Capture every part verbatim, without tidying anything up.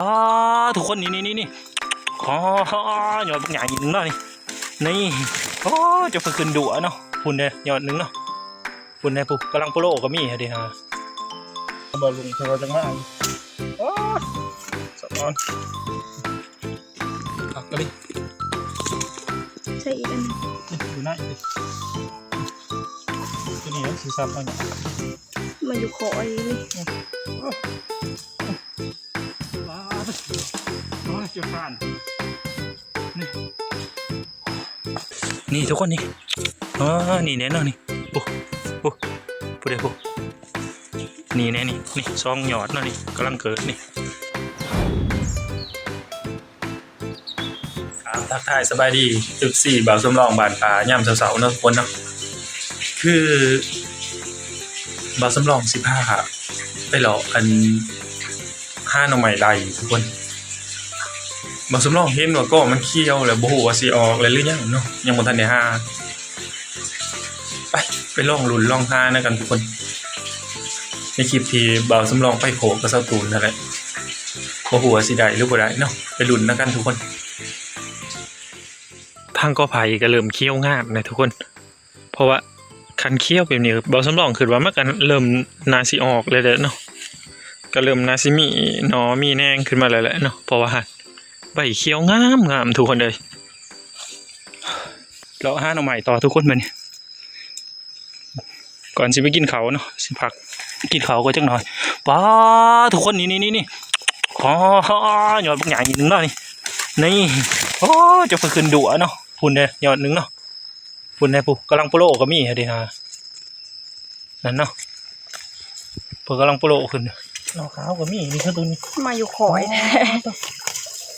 อ๋อ ทุกคน นี่นี่นี่นี่ อ๋อ ยอดบักใหญ่หนึ่งเนาะนี่ นี่ โอ้ จะไปขึ้นดัวเนาะ พุ่นเด้ ยอดหนึ่งเนาะ พุ่นเด้ พุ่นกำลังโปโลก็มีเด้ฮะ บ่ลุงเธอจังมา โอ้ สะออน ผักกะหรี่ ใส่อีกอันหนึ่ง นี่ ดูหน้าอีกดิ ตัวนี้มันสีสันมัน มันอยู่คออันนี้นี่ ว้าว โอ้ย เจ้าท่าน นี่ นี่ทุกคนนี่ อ๋อ นี่แน่นอนนี่ โอ้ โอ้ ผู้ใดผู้ นี่แน่นี่ นี่ สองยอดเนาะนี่ กำลังเกิดนี่ ครับ ทักทายสบายดี เอฟซี บ่าวสำรองบ้านป่ายามเช้าๆเนาะทุกคนเนาะ คือ บ่าวสำรองสิพาไปเลาะอัน หาหน่อไม้ไล่ทุกคน บ่าวสำรองเห็นว่าก็มันเขียวแล้ว บ่ฮู้ว่าสิออกแล้วหรือยังเนาะ ยังบ่ทันได้หา ไป ไปลองลุ้นลองหานำกันทุกคน ในคลิปที่บ่าวสำรองไปโขกกับสาวตูนนั่นแหละ บ่ฮู้ว่าสิได้หรือบ่ได้เนาะ ไปลุ้นนำกันทุกคน ทางกอไผ่ก็เริ่มเขียวงามนะทุกคน เพราะว่าคันเขียวแบบนี้ บ่าวสำรองคิดว่ามันก็เริ่มน่าสิออกแล้วแหละเนาะ ก็เริ่มน่าสิมีหน่อมีแหน่งขึ้นมาแล้วแหละเนาะ เพราะว่าใบเขียวงามงามทุกคนเอ้ย เลาะหาหน่อไม้ต่อทุกคนบัดนี้ ก่อนสิไปกินข้าวเนาะ สิพักกินข้าวก่อนจักหน่อย ป๊าด ทุกคน นี่นี่นี่นี่ อ๋อ ยอดบักใหญ่หนึ่งเนาะนี่ นี่ โอ้ จะไปขึ้นดัวเนาะ พุ่นเด้ ยอดหนึ่งเนาะ พุ่นเด้ ผู้กำลังโปโลก็มีเด้ฮะ นั่นเนาะ เพิ่นกำลังโปโลขึ้น หน่อขาวก็มี นี่คือตัวนี้ มาอยู่คอยแท้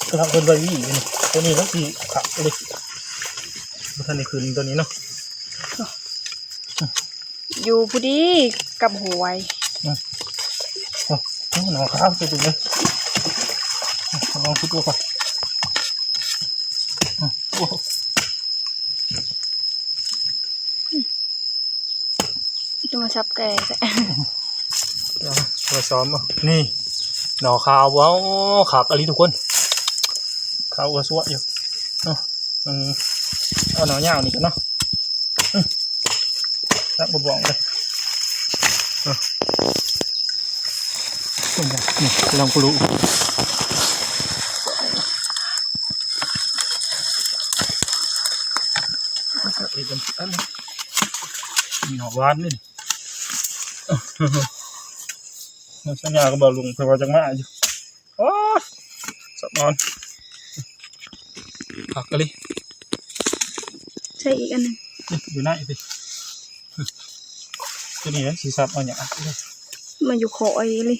กำลังเป็นใบหวีอยู่นี่ ตัวนี้มันสิขับเลย บ่ทันได้ขึ้นตัวนี้เนาะ อยู่พอดีกับหวย อืม โอ้ หน่อขาวตัวนี้ ลองขุดดูก่อน อืม โอ้ จะมาซับแกแท้ เอา มาซ้อมเอา นี่ หน่อขาว ว้าว คักอีหลีทุกคน ขาวอัวซั่วอยู่ เนาะ อืม เอาหน่อยาวนี่ก่อนเนาะ อืม แล้วบ่บ่องเลย เออ นี่ ลองกูรู้ นี่หน่อหวานนี่ สัญญาก็บ่าวลุง เพิ่นว่าจังมาอยู่ โอ้ สะออน ผักกะหรี่ ใส่อีกอันหนึ่ง นี่ อยู่ไหนพี่ ตัวนี้นะสีสับเอาเนี่ย มันอยู่คออีหลี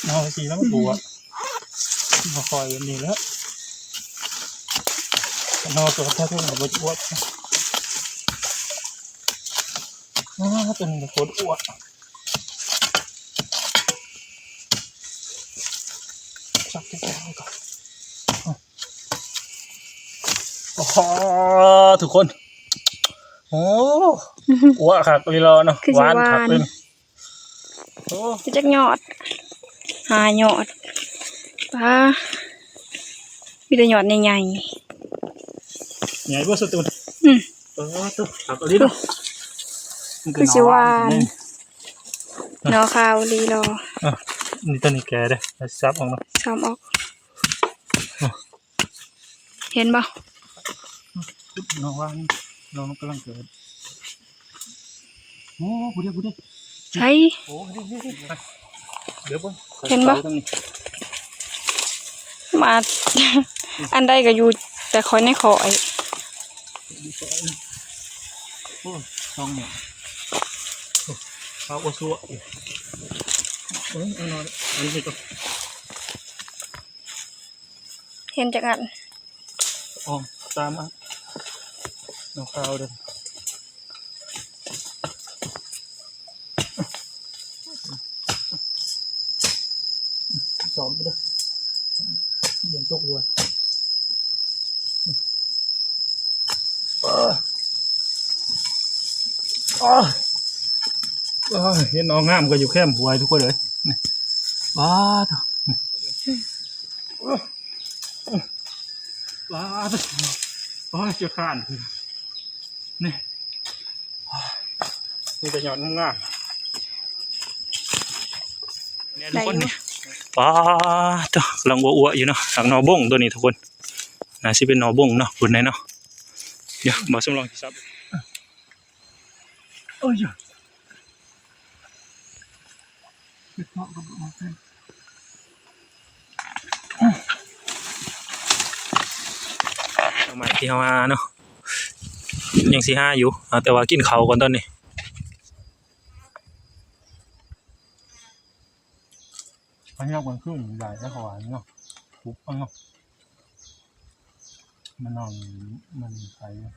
เอาสีแล้วมันบวก มาคอยแบบนี้แล้ว นอกตัวถ้าเท่าไหร่บ่จะอ้วก อ้าว ตัวนี้โคตรอ้วก สักแก้วก่อน โอ้โห ทุกคน โอ้ อ้วกคักอีหลีเนาะ คือสิ หวานคัก หวาน เลย โอ้ สิจักยอด ห้ายอด ป๊า มีแต่ยอดใหญ่ๆ ใหญ่บ่สุดตัว อืม เออ ตัว คักอีหลีเนาะ คือสิหวาน นี่ หน่อขาวอีหลีรอ อ่ะ นี่ตัวนี้แก่เด้อ สับออกมา สับออก อ่ะ เห็นบ่ น้องว่านี่ น้องกำลังเกิด โอ้ ผู้เดียว ผู้เดียว ใช่ โอ้ เดี๋ยว เดี๋ยว เดี๋ยว เดี๋ยว เดี๋ยว เห็นบ่ เสาตรงนี้ มา อันใดก็อยู่ แต่คอยในคอย โอ้ สองเนี่ย โอ้ เอาอ้วกซั่ว เอ้ย เอาหน่อย อันนี้ก็ เห็นจักอัน อ๋อ ตามมา เอาข้าวเด้อ ซ้อมไปเด้อ เดี๋ยวตกหัว เออ เออ เออ เห็นหน่องามก็อยู่แคมหวยทุกคนเลย นี่ ว้าเถอะ ว้าเถอะ โอ้ยเจ้าข้าน นี่ มีแต่ยอดงามๆ เนี่ยทุกคนนี่ ได้อยู่ ว้าเถอะ กำลังอ้วๆอยู่เนาะ หลังหน่อบ้งตัวนี้ทุกคน น่าสิเป็นหน่อบ้งเนาะ คุณนายเนาะ เดี๋ยวบ่าวสำรองสิสับ โอ้ย เอาใหม่ที่เฮาหาเนาะ ยังสิหาอยู่ เอาแต่ว่ากินข้าวก่อนตอนนี้ พะเยากลางคืนใหญ่ได้ขวานเนาะ ปุ๊บเอาเนาะ มันนอน มันใสอยู่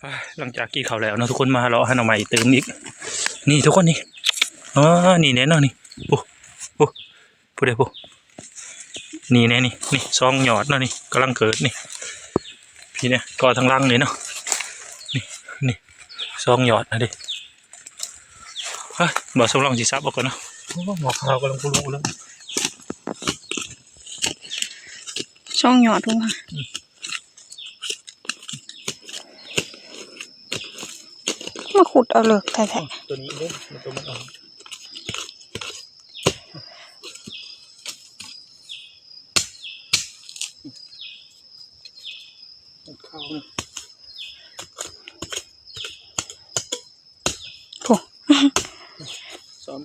อ่า หลังจากกินข้าวแล้วเนาะทุกคน มาเลาะหาหน่อไม้เติมอีก นี่ทุกคนนี่ อ๋อ นี่แน่นอนนี่ โอ้ โอ้ ผู้ใดผู้ นี่แน่นี่ นี่ สองยอดเนาะนี่ กำลังเกิดนี่ พี่เนี่ย ก็ทางหลังเลยเนาะ นี่ นี่ สองยอดนะเด้ เฮ้ย บ่าวสำรองสิสับเอาก่อนเนาะ โอ้ หมอขาวกำลังกุลุแล้ว สองยอดพุ่นค่ะ อืม มาขุดเอาเลิกแท้ๆ ตัวนี้เด้อ มันตัวมันอ่อน เข้านะ โอ้ ซ้อม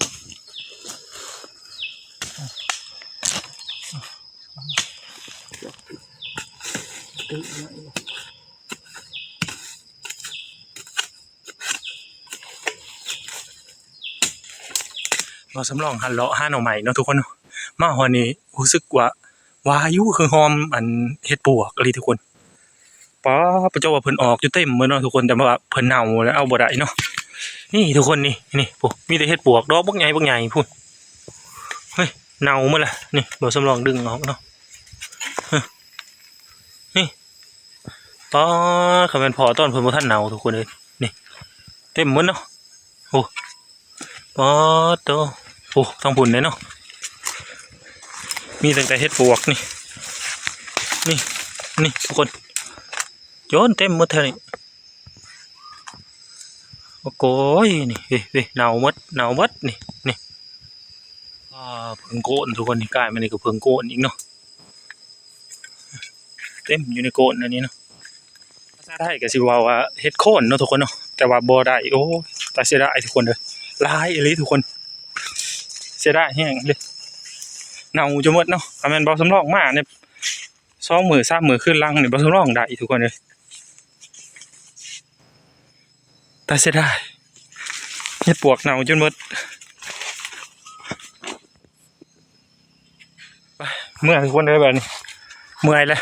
บ่าวสำรองหันเลาะหาหน่อไม้เนาะทุกคนเนาะ มาฮอดนี่รู้สึกว่า ว่าอยู่คือหอมอันเห็ดปวกอีหลีทุกคน ป๊าด เจ้าว่าเพิ่นออกอยู่เต็มหมดเนาะทุกคน แต่ว่าเพิ่นเน่าแล้วเอาบ่ได้เนาะ นี่ทุกคนนี่ นี่ โอ้ มีแต่เห็ดปวกดอกบักใหญ่บักใหญ่พุ้น เฮ้ย เน่าหมดละ นี่ บ่าวสำรองดึงออกเนาะ เฮ้ย นี่ ป๊าด คันแม่นพ้อตอนเพิ่นบ่ทันเน่าทุกคนเอ้ย นี่ เต็มหมดเนาะ โอ้ ป๊าดโต โอ้ ทางพุ้นเด้เนาะ มีตั้งแต่เห็ดปวกนี่ นี่ นี่ทุกคน โยนเต็มหมดแถวนี้ โอ้โกย นี่ เฮ้ย เฮ้ย เน่าหมด เน่าหมด นี่ นี่ อ่า เผิงโกนทุกคน นี่ กลายมานี่ก็เผิงโกนอีกเนาะ เต็มอยู่ในโกนอันนี้เนาะ ภาษาไทยก็สิเว้าว่าเห็ดโคนเนาะทุกคนเนาะ แต่ว่าบ่ได้ โอ้ ตายเสียดายทุกคนเด้อ หลายอีหลีทุกคน เสียดายแฮงเลย เน่าจนหมดเนาะ คันแม่นบ่าวสำรองมาเนี่ย สองมื้อสามมื้อคืนหลังนี่บ่าวสำรองได้ทุกคนเด้อ ตายเสียดาย เห็ดปวกเน่าจนหมด ไป เมื่อยทุกคนเด้อ แบบนี้ เมื่อยแล้ว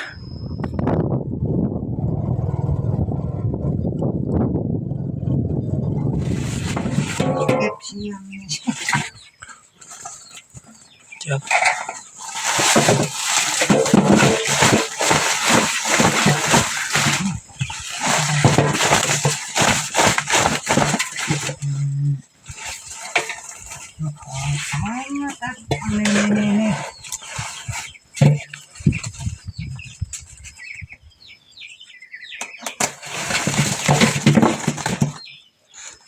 เจ็บ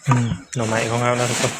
อืม หน่อไม้ของเรานะทุกคน